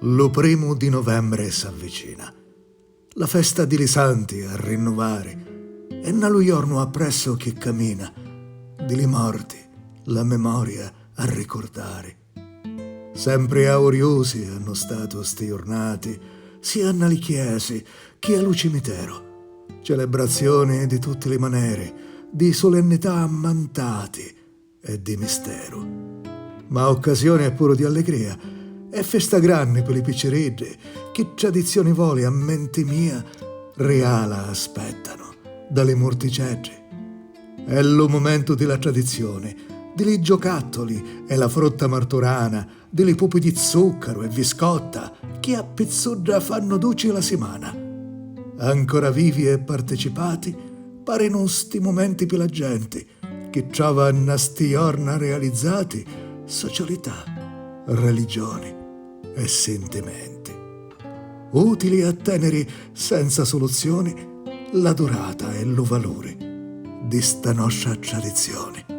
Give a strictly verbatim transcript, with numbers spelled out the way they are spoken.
Lu primu di novembre s'avvicina, la festa di li santi a rinnuvari, e nna lu jornu appressu chi camina, di li morti la memoria a ricurdari. Sempri auriusi hannu statu sti jurnati, sia nna li chiesi chi a lu cimiteru. Celebrazzioni di tutti li maneri, di sulennità ammantati e di misteru. Ma occasioni è puru di allegria, è festa granni pi li picciriddi, chi tradizioni voli a menti mia riala aspettanu da li murticeddi. È lu mumentu di la tradizioni, di li giocattoli e la frutta marturana, di li pupi di zuccaru e viscotta, chi a pizzudda fannu duci la simana. Ancora vivi e partecipati parinu sti mumenti pi la genti, chi trova nna sti jorna realizzati socialità, religioni e sintimenti. Utili a teniri senza soluzioni la durata e lu valuri di sta nostra tradizioni.